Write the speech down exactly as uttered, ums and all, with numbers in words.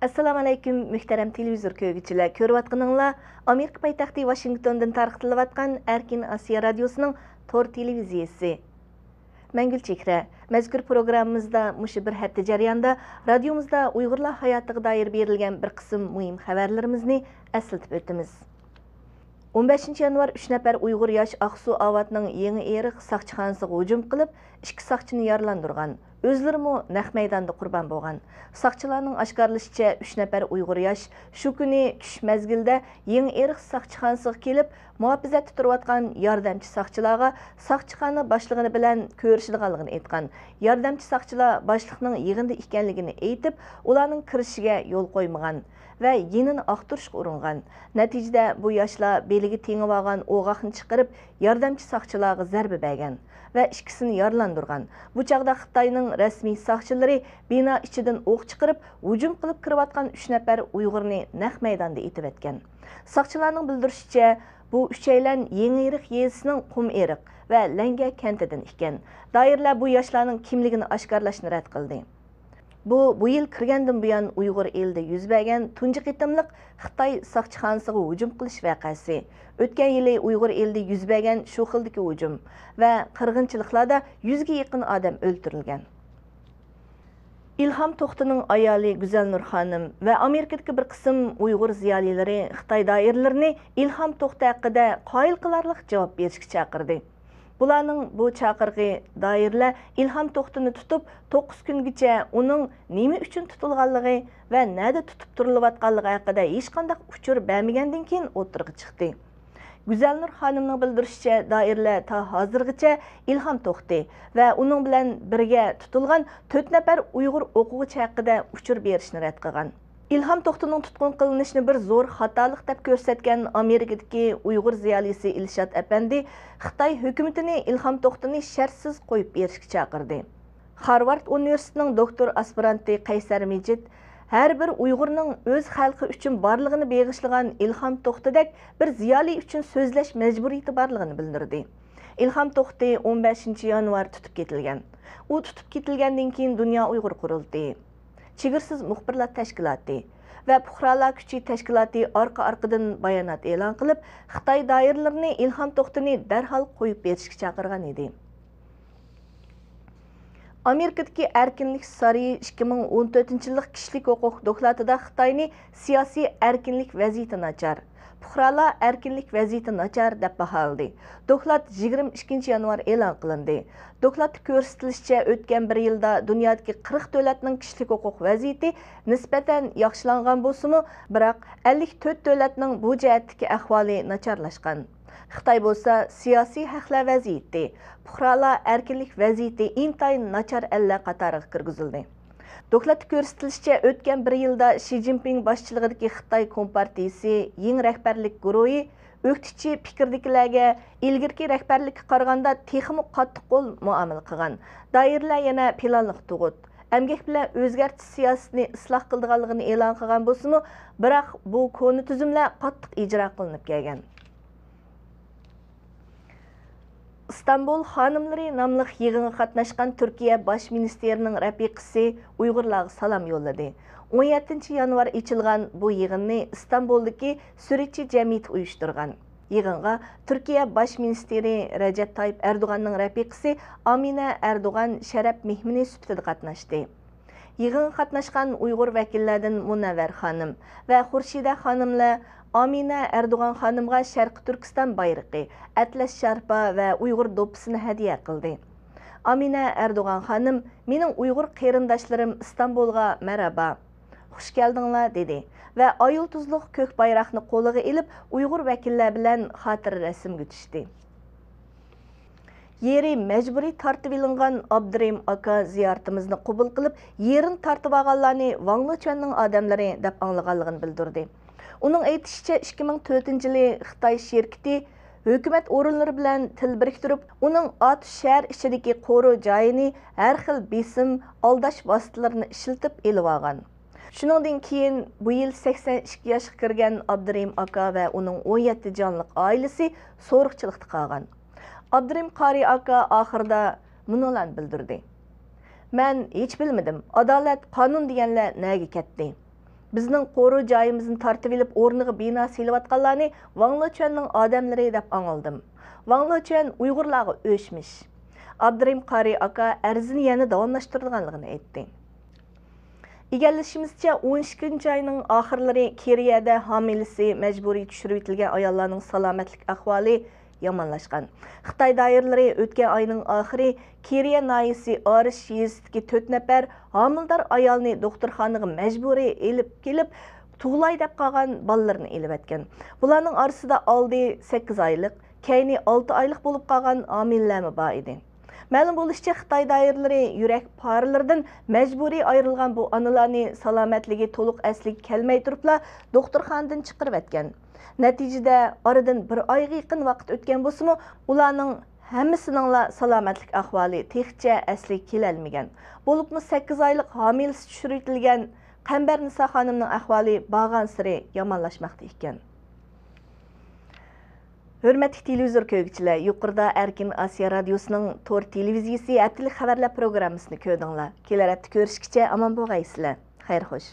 ئەسسالامۇئەلەيكۇم، مۆھتەرەم تېلېۋىزور كۆرگۈچىلەر! كۆرۈۋاتقىنىڭلار ئامېرىكا پايتەختى ۋاشىنگتوندىن تارقىتىلىۋاتقان ئەركىن ئاسىيا رادىيوسىنىڭ تور تېلېۋىزىيىسى. مەن گۈلچېھرە. مەزكۇر پروگراممىمىزدا مۇشۇ بىر ھەپتە جەريانىدا رادىيومىزدا ئۇيغۇرلار ھاياتىغا دائىر بېرىلگەن بىر قىسىم مۇھىم خەۋەرلىرىمىزنى ئەسلىتىپ ئۆتىمىز. ئون بەشىنچى يانۋار ئۈچ نەپەر ئۇيغۇر ياش ئاقسۇ ئاۋاتنىڭ يېڭى ئېرىق ساقچىخانىسىغا ھۇجۇم قىلىپ، ئىككى ساقچىنى يارىلاندۇرغان، ئۆزلىرىمۇ نەق مەيداندا قۇربان بولغان. ساقچىلارنىڭ ئاشكارىلىشىچە، ئۈچ نەپەر ئۇيغۇر ياش شۇ كۈنى چۈش مەزگىلىدە يېڭى ئېرىق ساقچىخانىسىغا كېلىپ، مۇھاپىزەتتە تۇرۇۋاتقان ياردەمچى ساقچىلارغا ساقچىخانا باشلىقىنى بىلەن كۆرۈشىدىغانلىقىنى ئېيتقان. ياردەمچى ساقچىلار باشلىقنىڭ يىغىندا ئىكەنلىكىنى ئېيتىپ، ئۇلارنىڭ كىرىشىگە يول قويمىغان ۋە يېنىنى ئاختۇرۇشقا ئۇرۇنغان. نەتىجىدە بۇ ياشلار بېلىگە تېڭىۋالغان ئوغاقنى چىقىرىپ، ياردەمچى ساقچىلارغا زەربە بەرگەن ۋە ئىككىسىنى يارىلاندۇرغان. بۇ چاغدا خىتاينىڭ رەسمىي ساقچىلىرى بىنا ئىچىدىن ئوق چىقىرىپ، ھۇجۇم قىلىپ كىرىۋاتقان ئۈچ نەپەر ئۇيغۇرنى نەق مەيداندا ئېتىۋەتكەن. ساقچىلارنىڭ بىلدۈرۈشىچە، بۇ ئۈچەيلەن يېڭىئېرىق يېزىسىنىڭ قۇمئېرىق ۋە لەڭگە كەنتىدىن ئىكەن. دائىرىلەر بۇ ياشلارنىڭ كىملىكىنى ئاشكارىلاشنى رەت قىلدى. بۇ، بۇ يىل كىرگەندىن بۇيان ئۇيغۇر ئېلىدە يۈز بەرگەن تۇنجى قېتىملىق خىتاي ساقچىخانىسىغا ھۇجۇم قىلىش ۋەقەسى. ئۆتكەن يىلى ئۇيغۇر ئېلىدە يۈز بەرگەن شۇ خىلدىكى ھۇجۇم ۋە قىرغىنچىلىقلاردا يۈزگە يېقىن ئادەم ئۆلتۈرۈلگەن. ئىلھام توختىنىڭ ئايالى گۈزەلنۇر خانىم ۋە ئامېرىكىدىكى بىر قىسىم ئۇيغۇر زىيالىيلىرى خىتاي دائىرىلىرىنى ئىلھام توختى ھەققىدە قايىل قىلارلىق جاۋاب بېرىشكە چاقىردى. بۇلارنىڭ بۇ چاقىرىقى دائىرىلەر ئىلھام توختىنى تۇتۇپ، توققۇز كۈنگىچە ئۇنىڭ نېمە ئۈچۈن تۇتۇلغانلىقى ۋە نەدە تۇتۇپ تۇرۇلۇۋاتقانلىقى ھەققىدە ھېچقانداق ئۇچۇر بەرمىگەندىن كېيىن ئوتتۇرىغا چىقتى. گۈزەلنۇر خانىمنىڭ بىلدۈرۈشىچە، دائىرىلەر تا ھازىرغىچە ئىلھام توختى ۋە ئۇنىڭ بىلەن بىرگە تۇتۇلغان تۆت نەپەر ئۇيغۇر ئوقۇغۇچى ھەققىدە ئۇچۇر بېرىشنى رەت قىلغان. ئىلھام توختىنىڭ تۇتقۇن قىلىنىشىنى بىر زور خاتالىق دەپ كۆرسەتكەن ئامېرىكىدىكى ئۇيغۇر زىيالىيسى ئىلشات ئەپەندى خىتاي ھۆكۈمىتىنى ئىلھام توختىنى شەرتسىز قويۇپ بېرىشكە چاقىردى. خارۋارد ئۇنىۋېرسىتېتىنىڭ دوكتور ئاسپىرانتى قەيسەر مىجىت ھەر بىر ئۇيغۇرنىڭ ئۆز خەلقى ئۈچۈن بارلىقىنى بېغىشلىغان ئىلھام توختىدەك بىر زىيالىي ئۈچۈن سۆزلەش مەجبۇرىيىتى بارلىقىنى بىلدۈردى. ئىلھام توختى ئون بەشىنچى يانۋار تۇتۇپ كېتىلگەن. ئۇ تۇتۇپ كېتىلگەندىن كېيىن دۇنيا ئۇيغۇر قۇرۇلتىيى، چېگرىسىز مۇخبىرلار تەشكىلاتى ۋە پۇقرالار كۈچى تەشكىلاتى ئارقا-ئارقىدىن بايانات ئېلان قىلىپ، خىتاي دائىرىلىرىنى ئىلھام توختىنى دەرھال قويۇپ بېرىشكە چاقىرغان ئىدى. ئامېرىكىدىكى ئەركىنلىك سارىيى ئىككى مىڭ ئون تۆتىنچى يىللىق كىشىلىك ھوقۇق دوكلاتىدا خىتاينى سىياسىي ئەركىنلىك ۋەزىيىتى ناچار، پۇقرالار ئەركىنلىك ۋەزىيىتى ناچار دەپ باھالىدى. دوكلات يىگىرمە ئىككىنچى يانۋار ئېلان قىلىندى. دوكلاتتا كۆرسىتىلىشىچە، ئۆتكەن بىر يىلدا دۇنيادىكى قىرىق دۆلەتنىڭ كىشىلىك ھوقۇق ۋەزىيىتى نىسبەتەن ياخشىلانغان بولسىمۇ، بىراق ئەللىك تۆت دۆلەتنىڭ بۇ جەھەتتىكى ئەھۋالى ناچارلاشقان. خىتاي بولسا سىياسىي ھەقلەر ۋەزىيىتى، پۇقرالار ئەركىنلىك ۋەزىيىتى ئىنتايىن ناچار ئەللەر قاتارىغا كىرگۈزۈلدى. دوكلاتتا كۆرسىتىلىشىچە، ئۆتكەن بىر يىلدا شى جىنپىڭ باشچىلىقىدىكى خىتاي كومپارتىيىسى يېڭى رەھبەرلىك گۇرۇھى ئۆكتىچى پىكىردىكىلەرگە ئىلگىرىكى رەھبەرلىككە قارىغاندا تېخىمۇ قاتتىق قول مۇئامىلە قىلغان. دائىرىلەر يەنە پىلانلىق تۇغۇت، ئەمگەك بىلەن ئۆزگەرتىش سىياسىتىنى ئىسلاھ قىلىدىغانلىقىنى ئېلان قىلغان بولسىمۇ، بىراق بۇ كونا تۈزۈملەر قاتتىق ئىجرا قىلىنىپ كەلگەن. ئىستانبۇل خانىملىرى ناملىق يىغىنغا قاتناشقان تۈركىيە باش مىنىستىرىنىڭ رەپىقىسى ئۇيغۇرلارغا سالام يوللىدى. ئون يەتتىنچى يانۋار ئېچىلغان بۇ يىغىننى ئىستانبۇلدىكى سۈرىچى جەمئىيىتى ئۇيۇشتۇرغان. يىغىنغا تۈركىيە باش مىنىستىرى رەجەپ تايىپ ئەردوغاننىڭ رەپىقىسى ئامىنە ئەردوغان شەرەپ مېھمىنى سۈپىتىدە قاتناشتى. يىغىنغا قاتناشقان ئۇيغۇر ۋەكىللەردىن مۇنەۋۋەر خانىم ۋە خۇرشىدە خانىملار ئامىنە ئەردوغان خانىمغا شەرقىي تۈركىستان بايرىقى، ئەتلەس شارپا ۋە ئۇيغۇر دوپپىسىنى ھەدىيە قىلدى. ئامىنە ئەردوغان خانىم، مېنىڭ ئۇيغۇر قېرىنداشلىرىم ئىستانبۇلغا مەرھابا، خۇش كەلدىڭلار، دېدى ۋە ئاي يۇلتۇزلۇق كۆك بايراقنى قولىغا ئېلىپ، ئۇيغۇر ۋەكىللەر بىلەن خاتىرە رەسىمگە چۈشتى. يېرى مەجبۇرىي تارتىۋېلىنغان ئابدۇرېھىم ئاكا زىيارىتىمىزنى قوبۇل قىلىپ، يېرىنى تارتىۋالغانلارنى ۋاڭ لېچۈەننىڭ ئادەملىرى دەپ ئاڭلىغانلىقىنى بىلدۈردى. ئۇنىڭ ئېيتىشىچە، ئىككى مىڭ تۆتىنچى يىلى خىتاي شىركىتى ھۆكۈمەت ئورۇنلىرى بىلەن تىل بىرىكتۈرۈپ، ئۇنىڭ ئاتۇش شەھەر ئىچىدىكى قورۇ جايىنى ھەر خىل بېسىم، ئالداش ۋاسىتىلىرىنى ئىشلىتىپ ئېلىۋالغان. شۇنىڭدىن كېيىن بۇ يىل سەكسەن ئىككى ياشقا كىرگەن ئابدۇرېھىم ئاكا ۋە ئۇنىڭ ئون يەتتە جانلىق ئائىلىسى سورۇقچىلىقتا قالغان. ئابدۇرېھىم قارى ئاكا ئاخىرىدا مۇنۇلارنى بىلدۈردى: مەن ھېچ بىلمىدىم، ئادالەت، قانۇن دېگەنلەر نەگە كەتتى؟ بىزنىڭ قورۇ جايىمىزنى تارتىۋېلىپ، ئورنىغا بىنا سېلىۋاتقانلارنى ۋاڭ لېچۈەننىڭ ئادەملىرى دەپ ئاڭلىدىم. ۋاڭ لېچۈەن ئۇيغۇرلارغا ئۆچمۈش. ئابدۇرېھىم قارى ئاكا ئەرزىنى يەنە داۋاملاشتۇرىدىغانلىقىنى ئېيتتى. ئىگىلىشىمىزچە، ئون ئىككىنچى ئاينىڭ ئاخىرلىرى كېرىيەدە ھامىلىسى، مەجبۇرىي چۈشۈرۈۋېتىلگەن ئاياللارنىڭ سالامەتلىك ئەھۋالى يامانلاشقان. خىتاي دائىرىلىرى ئۆتكەن ئاينىڭ ئاخىرى كېرىيە ناھىيەسى ئارىش يېزىسىدىكى تۆت نەپەر ھامىلىدار ئايالنى دوختۇرخانىغا مەجبۇرىي ئېلىپ كېلىپ، تۇغۇلاي دەپ قالغان بالىلىرىنى ئېلىۋەتكەن. بۇلارنىڭ ئارىسىدا ئالدى سەككىز ئايلىق، كەينى ئالتە ئايلىق بولۇپ قالغان ھامىلىلەرمۇ بار ئىدى. مەلۇم بولۇشىچە، خىتاي دائىرىلىرى يۈرەك پارىلىرىدىن مەجبۇرىي ئايرىلغان بۇ ئانىلارنى سالامەتلىكى تولۇق ئەسلىگە كەلمەي تۇرۇپلا دوختۇرخانىدىن چىقىرىۋەتكەن. نەتىجىدە، ئارىدىن بىر ئايغا يېقىن ۋاقىت ئۆتكەن بولسىمۇ، ئۇلارنىڭ ھەممىسىنىڭلا سالامەتلىك ئەھۋالى تېخىچە ئەسلىگە كېلەلمىگەن. بولۇپمۇ سەككىز ئايلىق ھامىلىسى چۈشۈرۈۋېتىلگەن قەمبەرنىسا خانىمنىڭ ئەھۋالى بارغانسېرى يامانلاشماقتا ئىكەن. ھۆرمەتلىك تېلېۋىزور كۆرگۈچىلەر، يۇقىرىدا ئەركىن ئاسىيا رادىيوسىنىڭ تور تېلېۋىزىيىسى ھەپتىلىك خەۋەرلەر پروگراممىسىنى كۆردۈڭلار. كېلەر ھەپتە كۆرۈشكىچە ئامان بولغايسىلەر. خەير خوش.